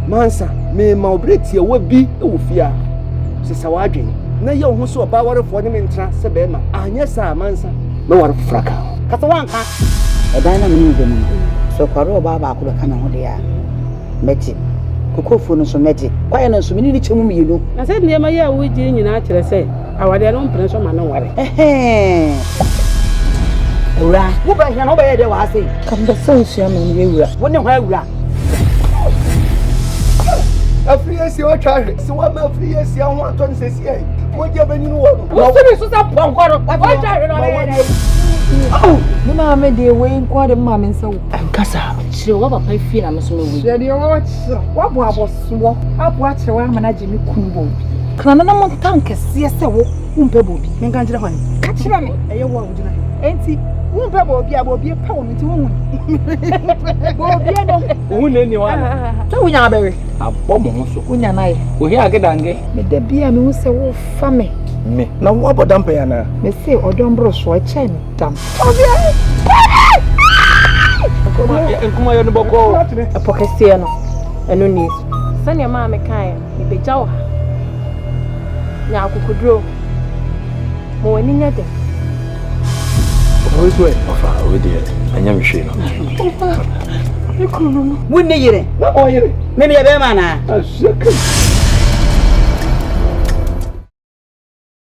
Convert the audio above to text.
Mansa, mema wo berɛ tiawa bi wɔ fie a, sesa w'adwene na yɛ wo ho sɛ ɔbaa warefoɔ ne me ntena sɛ bɛrima. Anyɛ saa a, Mansa, mɛware foforɔ aka ho. Ka sɛ woanka. Ɛdan no a me ne wo da mu no, sɛ ɔkɔware ɔbaa baako bɛka me ho deɛ a, mɛgye. Kokofuo no nso, mɛgye. Kwaeɛ no nso, me ne no kyɛ mu mmienu. Na sɛ nneɛma yi a woregye yi nyinaa kyerɛ sɛ awadeɛ no wompene so ma no nware. Ɛhɛɛ! Awuraa, wobaa hia na wobɛyɛɛ dɛn wɔ ha sei? Ka mepɛ sɛ wosua me meyɛ wura. Wo ne hwan awura? Afiri asia watwa ahwɛ sɛ woama afiri asia ho atɔ no sɛsi ai mogya bɛnyini wɔ no. Wosi ne so sɛ pɔnkɔ no watwa ahwɛ no ɔbɛyɛ dɛn? Me maame deɛ wei nko ara de me maame nsa wo. Ɛnka saa. Kyerɛ wo papa fie na me nso mewɔ yi. Kyerɛ deɛ wɔkyerɛ. Woabɔ abɔsoɔ aboa akyerɛ wo ama no agye me kunu bɔ obi. Ka nananom ntam kɛseɛ sɛ wo wompɛ bɔ obi. Menka nkyerɛ hwan? Ka kyerɛ me. Ɛyɛ wo a wogyina he? Enti wompɛ bɔ obi a bɔ obi pɛ wo no nti wohu bɔ obi no. Wohu na ɛnni hɔ ana? Sɛ wonya abɛwe. Abɔ mo ho so. Wonya no ayɛ. Ohia agedange. Meda bi a mehu sɛ wofa me. Me. Na woabɔ dam pɛn anaa? Mese ɔdɔ mborosoɔ ɛkyɛn dam. Nkuma yɛ no bɔkɔɔ. Ɛpo kɛseɛ no, ɛno nie. Sɛdeɛ maame kaeɛ no, mebɛgya wo ha. Nya akokoduro. Ma w'ani nyɛ den. Ɔfa wei Ɔfa wei deɛ ɛnyɛ me hwee no. Me kunu no no. Wonni yere? Na ɔyere. Me meyɛ bɛrima anaa? Ahyɛ kai.